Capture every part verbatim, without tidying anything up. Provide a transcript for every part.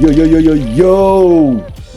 Yo, yo, yo, yo, yo!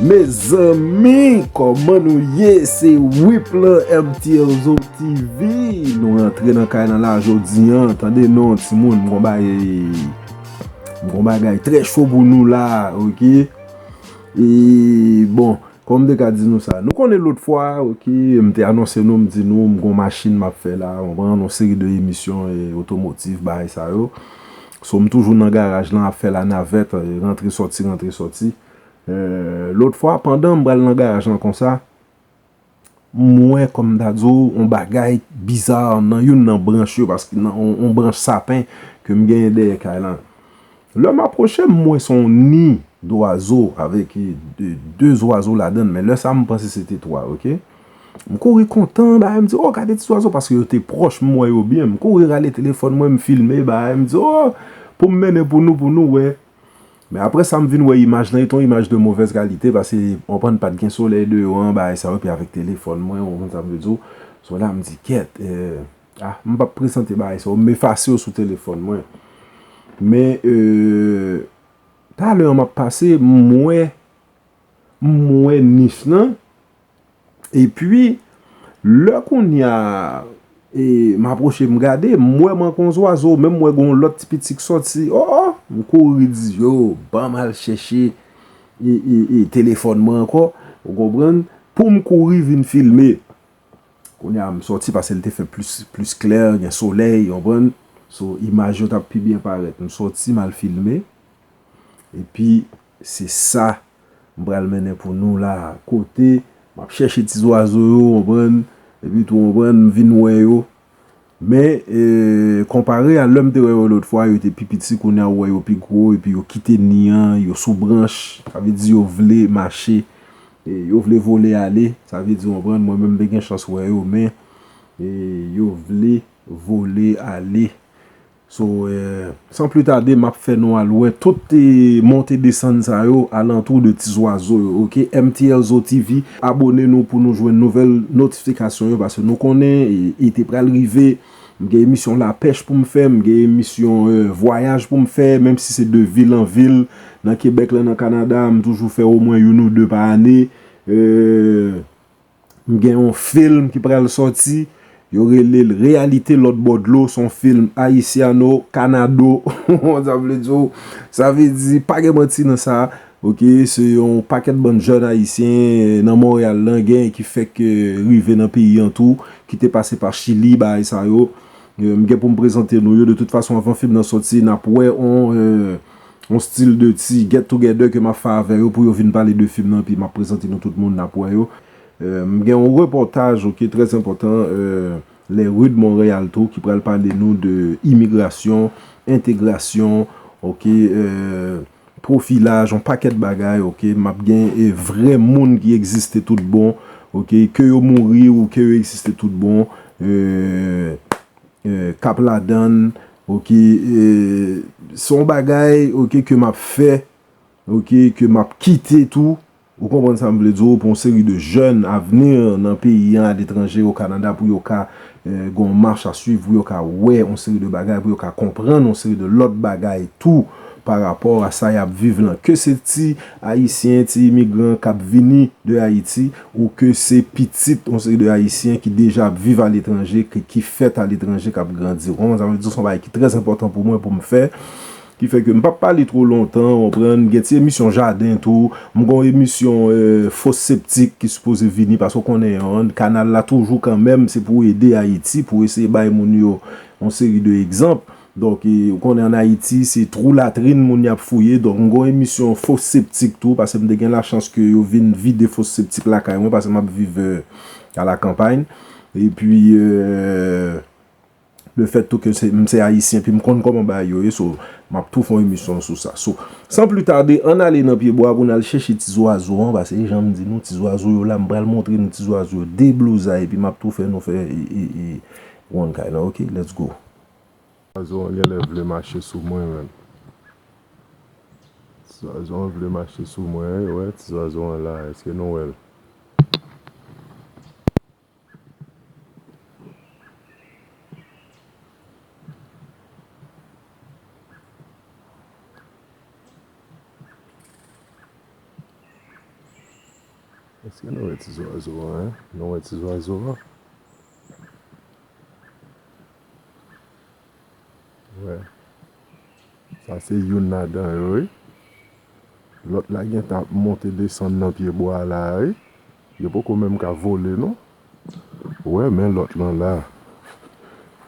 Mezanmi, kòman nou ye? Se Whip lan M T L Zo T V. Nou rantre nan kay lan la jodi an. Tande non, timoun, m gon bagay, m gon bagay trè cho pou nou la, oke? E, bon, kòman m te ka di nou sa? Nou konnen lòt fwa, oke, m te anonse nou, m di nou, m gon machin m ap fè la, m pran yon seri de emisyon, e, otomotiv, bagay sa yo. So, m toujou nan garaj lan ap fè lanavèt, e, rantre sòti, rantre sòti. E, lòt fwa, pandan m pral nan garaj lan konsa, m wè, kòm m ta di w, yon bagay biza nan youn nan branch yo, paske nan yon, yon branch sapen ke m genyen dèyè kay lan. Lè m apwoche, m wè se yon ni dwazo avèk de, de zwazo ladan l, men lè sa a, m panse se te twa, oke? M kouri kontan, bagay, m di, "O, gade ti zwazo," paske yo te pwòch, m wè yo byen. M kouri rale telefòn mwen, m filme, bagay, m di, "O, pou m mennen pou nou, pou nou wè." Men apre sa, m vin wè imaj lan, e te yon imaj de movèz kalite, paske, w konprann, pa t gen solèy deyò an, bagay sa yo, epi avèk telefòn mwen, w konprann sa m vle di w. So la, m di, "Kèt, eh, ah, m p ap prezante bagay sa yo, m efase yo sou telefòn mwen." Men, eh, talè an m ap pase, m wè, m wè nich lan, epi, lè kounye a, e, m apwoche, m gade, m wè manke yon zwazo, men m wè gon lòt ti piti k sòti. O, o, m kouri di, "Yo, ban m al chèche, e, e, e, telefòn mwen ankò," ou konprann, pou m kouri vin filme. Kounye a, m sòti paske l te fè plis, plis klè, gen solèy, ou konprann? So, imaj yo t ap pi byen parèt. M sòti, m al filme. Epi, se sa m pral mennen pou nou la. Kote m ap chèche ti zwazo yo, konprann? Epi tou, konprann, m vin wè yo. Men, e, konpare a lè m te wè yo lòt fwa, yo te pi piti, kounye a ou wè yo pi gwo, epi yo kite ni an, yo sou branch, sa vle di yo vle mache, e, yo vle vole ale, sa vle di, konprann, mwen menm m te gen chans wè yo, men, e, yo vle vole ale. So, eh, san pli tade, m ap fè nou al wè tout, eh, monte desann sa yo alantou de ti zwazo yo, oke? M T L Zo T V, abone nou pou nou jwenn nouvèl notifikasyon yo, paske nou konnen, e, ete pral rive. M gen emisyon lapèch pou m fè, m gen emisyon, eh, vwayaj pou m fè, menm si se de vil an vil, nan Kebèk la, nan Kanada, m toujou fè omwen youn ou de pa ane. Eh, M gen yon fim ki pral sòti, yo rele l Reyalite Lòt Bò Dlo, se yon fim ayisyano-kanado, sa vle di, sa vle di, pa gen manti nan sa, oke, se yon pakèt bann jèn ayisyen, eh, nan Monreyal lan, gen ki fèk, eh, rive nan peyi an tou, ki te pase pa Chili, bagay sa yo. Eh, m gen pou m prezante nou yo, de tout fason, anvan fim nan sòti, n ap wè on, eh, on stil de ti get together ke m ap fè avè yo pou yo vin pale de fim nan, epi m ap prezante nou tout moun, n ap wè yo. Eh, m gen yon repòtaj, oke, trè enpòtan, eh, Les Rues de Montréal tou, ki pral pale nou de imigrasyon, entegrasyon, oke, eh, pwofilaj, yon pakèt bagay, oke. M ap gen, eh, vrè moun ki egziste tout bon, oke, ke yo mouri ou ke yo egziste tout bon, eh, eh, k ap ladann, oke, eh, se yon bagay, oke, ke m ap fè, oke, ke m ap kite tou, ou konprann sa m vle di w, pou yon seri de jèn avni nan peyi an, aletranje, o Kanada, pou yo ka, eh, gen yon mach a swiv, pou yo ka wè yon seri de bagay, pou yo ka konprann yon seri de lòt bagay tou, pa rapò a sa y ap viv lan. Ke se ti Ayisyen, ti imigran k ap vini de Ayiti, ou ke se pitit yon seri de Ayisyen ki deja ap viv aletranje, ki, ki fèt aletranje, k ap grandi. Ou konprann sa m vle di w, se yon bagay ki trè enpòtan pou mwen pou m fè. Ki fè ke m p ap pale twò lontan, w konprann, gen ti emisyon jaden tou, m gon emisyon, eh, fos septik ki sipoze vini, paske w konnen, yon, kanal la toujou kanmenm, se pou ede Ayiti, pou eseye bay moun yo yon seri de egzanp. Donk, e, ou konnen ann Ayiti, se twou latrin moun y ap fouye, donk m gon emisyon fos septik tou, paske m te gen lachans ke yo vin vide fos septik lakay mwen, paske m ap viv, eh, a la campagne. Epi, eh, le fèt tou ke se, m se Ayisyen, epi m konn kòman bagay yo ye, so, m ap tou fè yon emisyon sou sa. So, san pli tade, ann ale nan pyebwa pou n al chèche ti zwazo an, paske jan m di nou, ti zwazo yo la, m pral montre nou ti zwazo yo deblozay, epi m ap tou fè nou fè, e, e, e, one kind, ok? Let's go. Ti zwazo an genlè vle mache sou mwen, menm. Ti zwazo an vle mache sou mwen, wi, wè, ti zwazo an la, èske nou wè l? Èske nou wè ti zwazo an, en? Nou wè ti zwazo an? Wè. Sa se youn ladan yo, wi. Lòt la gentan ap monte desann nan pye bwa la, wi. Yo poko menm ka vole, non. Ou wè, men lòt lan la.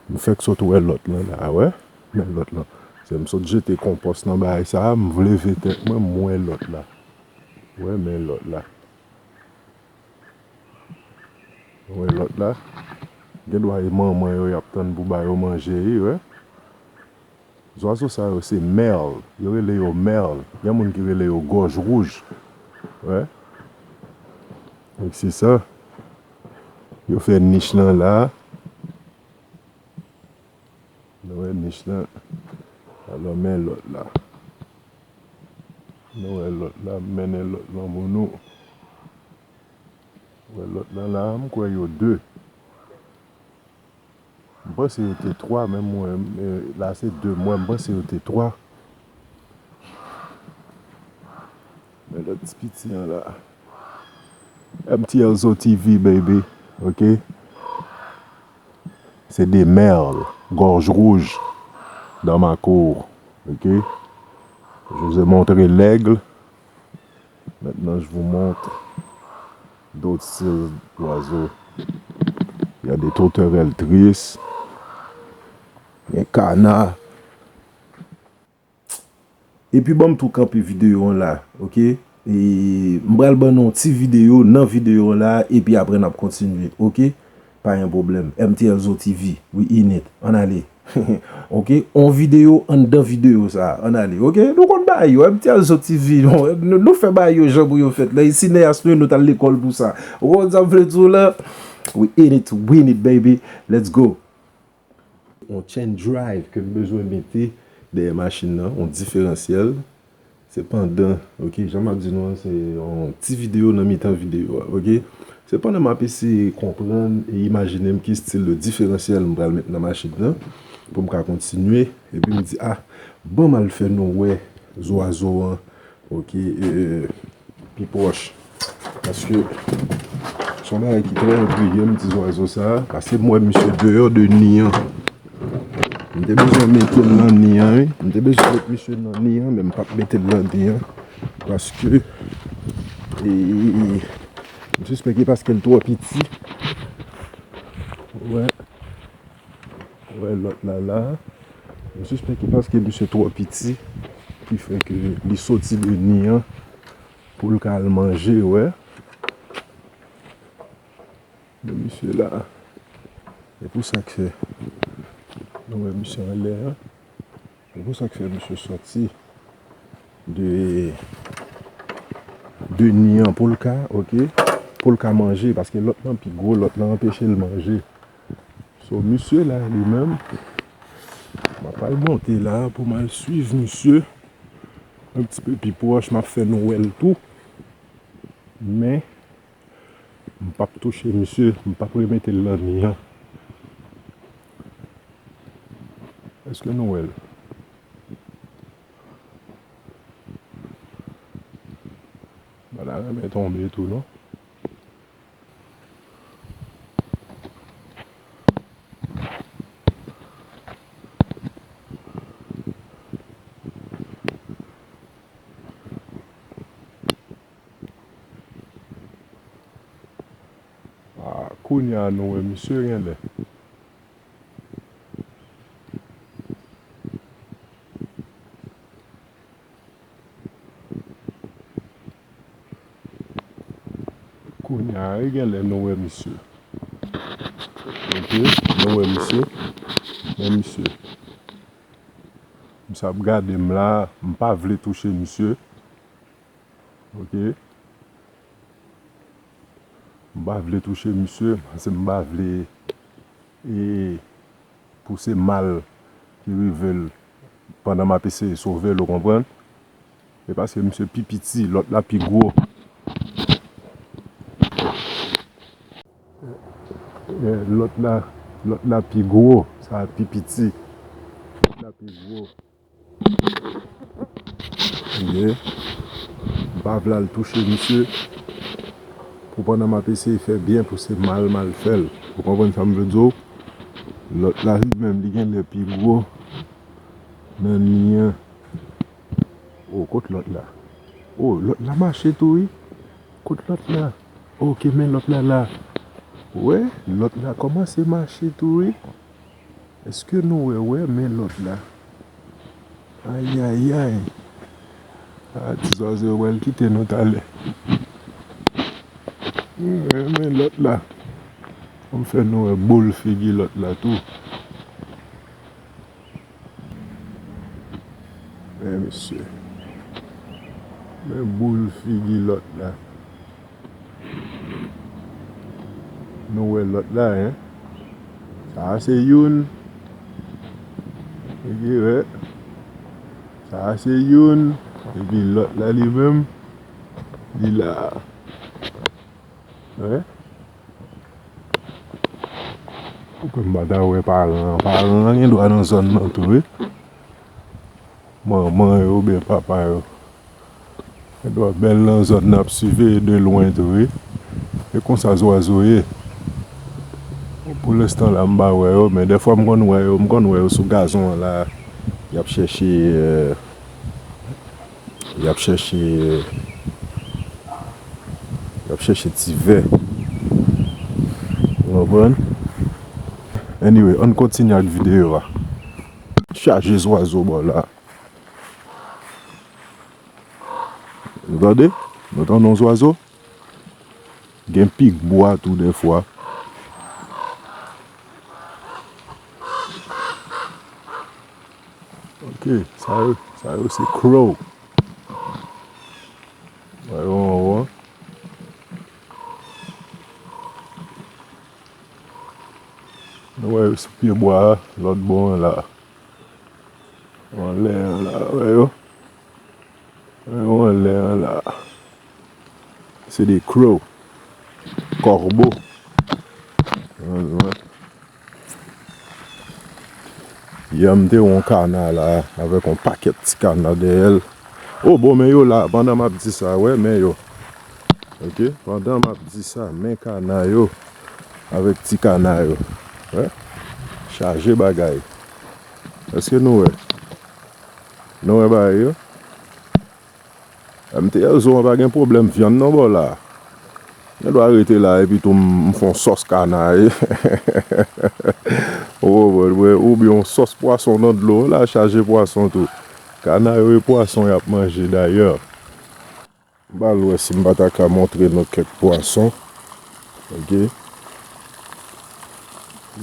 M fèk sot wè lòt lan la, wè. Men lòt lan. Se m sot jete konpòs nan bagay sa a, m leve tèt mwen, m wè lòt la. Ou wè, men lòt la. Ou wè lòt la. Gen dwa e manman yo y ap tann pou ba yo manje, wi, wè. Zwazo sa yo se mèl. Yo rele yo mèl. Gen moun ki rele yo gòj wouj. Wè. Donk se sa. Yo fè nich lan la. Nou wè nich lan. Alò, men lòt la. Nou wè lòt la, m mennen lòt lan pou nou. Wè lòt lan la, m kwè yo de. M panse yo te twa, men mwen, eh, la se de m wè, m panse yo te twa. Men lòt ti piti an la. M T L Zo T V, baby. Ok? C'est des merles, gorge rouge, dans ma cour. Ok? Je vous ai montré l'aigle. Maintenant, je vous montre d'autres styles d'oiseaux. Il y a des tourterelles tristes, des canards. Epi ban m tou kanpe videyo an la, ok? E m pral ban nou yon ti videyo nan videyo an la, epi apre n ap kontinye, ok? Pa gen pwoblèm. M T L Zo T V, we in it. Ann ale. Ok? On videyo anndan videyo sa a. Ann ale, ok? Nou konn bagay yo. M T L Zo T V, nou, nou fè bagay yo jan pou yo fèt. La, isi Neyas nou, nou t al lekòl pou sa. Ou konn sa m vle di w la? We in it, we in it, baby. Let's go. On chain drive ke m bezwen mete dèyè machin nan, on diferansyèl. Sepandan, ok, jan m ap di nou an, se yon ti videyo nan mitan videyo a, ok? Sepandan, m ap eseye konprann e imajine m ki stil de diferansyèl m pral met nan machin nan pou m ka kontinye. Epi m di, ah, ban m al fè nou wè zwazo an, ok, e, pi pwòch. Paske se yon bagay ki trè entrige m, ti zwazo sa a. Paske m wè misye deyò de ni an. M te bezwen mete l nan ni an, wi. M te bezwen met misye nan ni an, men m p ap mete l nan ni an. Paske, e, m sispèk e paske l twò piti. Wè. Wè lòt la la. M sispèk e paske misye twò piti ki fè ke li soti de ni an pou l ka al manje, wè. Men misye la. E pou sa k fè. Nou wè misye anlè a. E pou sa k fè misye soti de, de ni an pou l ka, ok, pou l ka manje, paske lòt lan pi gwo, lòt lan anpeche l manje. So, misye la, li menm, m ap al monte la pou m al swiv misye yon ti pe pi pwòch, m ap fè nou wè l tou. Men, m p ap touche misye, m p ap remete l nan ni an. Èske nou wè l? Bagay la renmen tonbe tou, non? Ah, kounye a nou wè misye genlè. Kounye a, wi, genlè nou wè misye. Ok, nou wè misye. Men misye. Misye ap gade m la, m pa vle touche misye. Ok. M pa vle touche misye, paske m pa vle, e, pou se mal ki rive l pandan m ap eseye sove l, ou konprann? E paske misye pi piti, lòt la pi gwo. E, lòt la, lòt la pi gwo, sa a pi piti. Lòt la pi gwo. Ok. M pa vle al touche misye. Pou pandan m ap eseye fè byen pou se mal m al fè l. Ou konprann sa m vle di w? Lòt la li menm li genlè pi gwo nan li an. O, kot lòt la? O, lòt la mache tou wi. Kot lòt la? Oke, men lòt la la. Ou wè, lòt la kòmanse mache tou wi. Èske nou wè, wè, men lòt la? Ayayay. A, ti zwazo yo pral kite nou talè. Men, men lòt la. Ann fè nou wè boul figi lòt la tou. Men mesye. Men boul figi lòt la. Nou wè lòt la, en. Sa a se youn. Ou gen wè. Sa a se youn. Epi lòt la li menm, li la. Wè. Ou kwè m pa ta wè paran an? Paran an gen dwa nan zòn nan tou, wi. Manman yo oubyen papa yo. Yo dwe bèl nan zòn nan ap siveye de lwen tou wi. E konsa zwazo ye. Pou lenstan la m pa wè yo, men dèfwa m konn wè yo, m konn wè yo sou gazon an la. Y ap chèche, euh, y ap chèche, y ap chèche ti vè. Ou konprann? Anyway, ann kontinye ak videyo a. Chaje zwazo bò la. Nou tande? Nou tande yon zwazo? Gen pik bwa tou dèfwa. Oke, sa yo, sa yo se crow. Wè yo anwo. Nou wè yo sou pye bwa a, lòt bò an la. Anlè an la, wè yo. Wè yo anlè an la. Se de crow. Kòbo. Wè, wè. Yè m te wè yon kana la avèk yon pakèt ti kana dèyè l. O, bon, men yo la, pandan m ap di sa, wè, men yo. Oke, pandan m ap di sa, men kana yo avèk ti kana yo. Wè, chaje bagay. Èske nou wè? Nou wè bagay yo? M T L Zo an pa gen pwoblèm vyann non bò la. Gen dwa rete la epi tou m, m fè yon sòs kana. Ou konprann mwen? Oubyen yon sòs pwason nan dlo la, chaje pwason tou. Kana yo e pwason y ap manje dayè. M pral wè si m pa ta ka montre nou kèk pwason. Oke.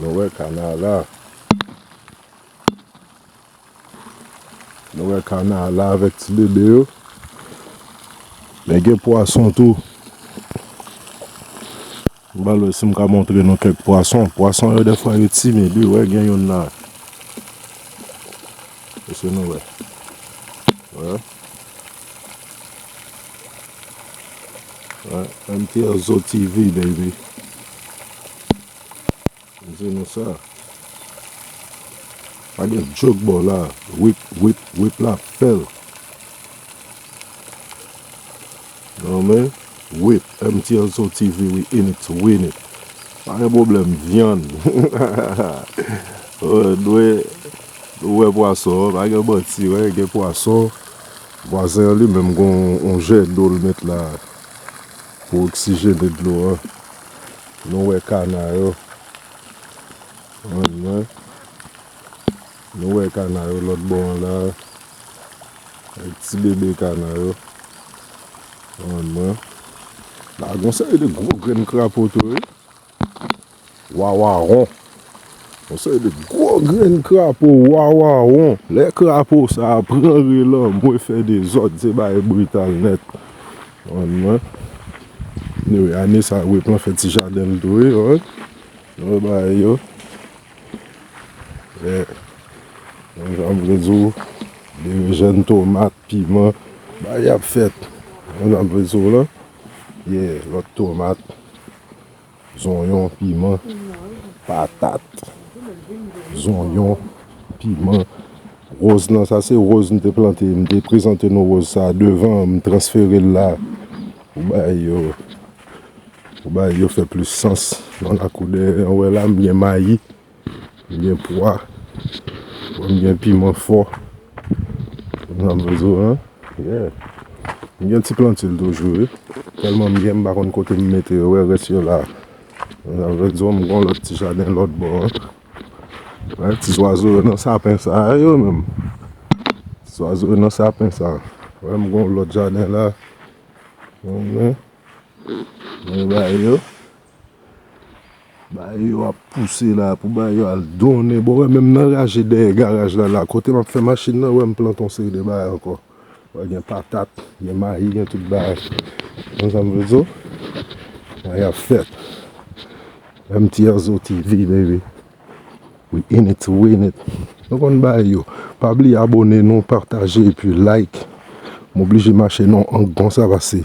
Nou wè kana la. Nou wè kana la avèk ti bebe yo. Men gen pwason tou. M pral wè si m ka montre nou kèk pwason. Pwason yo dèfwa yo timid wi, wè gen youn la. Èske nou wè? Wè. Wè, M T L Zo T V, baby. M di nou sa. Pa gen djòk bò la. Whip, whip, whip la fè l. Non men, whip, M T L Zo T V, we in it to win it. Pa gen pwoblèm vyann. Dwe, nou wè pwason, pa gen manti, wè, gen pwason. Vwazen an li menm gon yon jè dlo l met la pou oksijene dlo an. Nou wè kana yo. Ann wè. Nou wè kana yo lòt bò an la. Avèk ti bebe kana yo. Ann wè. La gon seri de gwo grenn krapo tou wi. Wawawon. Yon seri de gwo grenn krapo wawawon. Lè krapo sa a pran ri lan mwen fè dezòd, se bagay brital nèt. Ann wè. Anyway, ane sa a, Whip lan fè ti jaden l tou wi, wè. Wè bagay yo. Wè. Yon jan m vle di w, berejèn, tomat, piman, bagay ap fèt. Yon jan m vle di w lan. Yeah, lòt tomat. Zonyon, piman, patat, zonyon, piman. Woz lan, sa se woz m te plante. M te prezante nou woz sa a devan, m transfere l la pou bay yo. Pou bagay yo fè plis sans. Nan lakou dèyè an, wè la, m gen mayi, m gen pwa, wè, m gen piman fò. Ou konprann sa m vle di w, an? Yeah. M gen ti plantil toujou, wi. Tèlman m gen, m pa konn kote m mete yo, wè, rès yo la. Ou konprann sa m vle di w, m gen yon lòt ti jaden lòt bò, an. Wè, ti zwazo yo nan sapen sa a, yo menm. Ti zwazo yo nan sapen sa a. Wè, m gen yon lòt jaden la. Ou konprann? Men bagay yo. Bagay yo ap pouse la, pou bagay yo al donnen. Bon, wè, menm nan raje dèyè garaj la, la, kote m ap fè machin nan, wè, m plante yon seri de bagay ankò. Wè, gen patat, gen mayi, gen tout bagay. Konn sa m vle di w? Bagay ap fèt. M T R Zo T V, baby. We in it to win it. Nou konn bagay yo. Pa bliye abòne nou, pataje epi like. M oblije mache nan yon ang konsa pase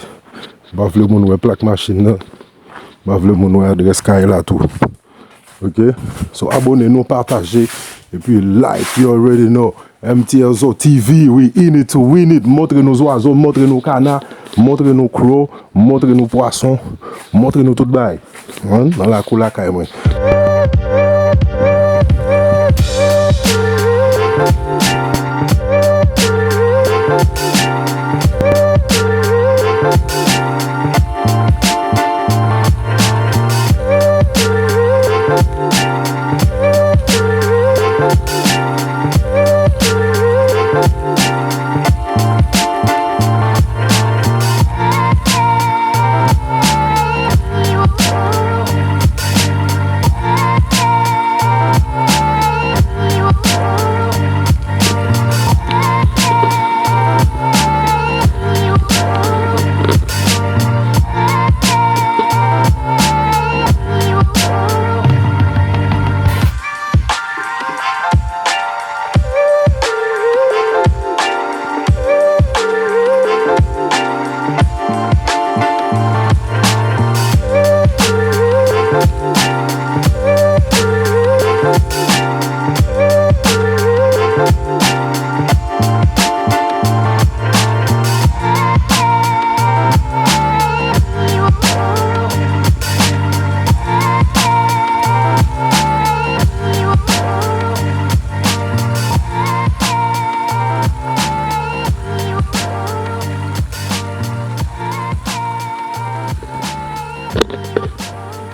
m pa vle moun wè plak machin nan. M pa vle moun wè adrès kay la tou. Ok? So abòne nou, pataje epi like, you already know. M T R Zo T V, we in it to win it. Montre nou zwazo, montre nou kana, montre nou kro, montre nou pwason, montre nou tout bagay. Nan lakou lakay mwen.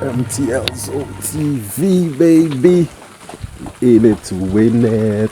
M T R Zo T V, baby. In it to win it.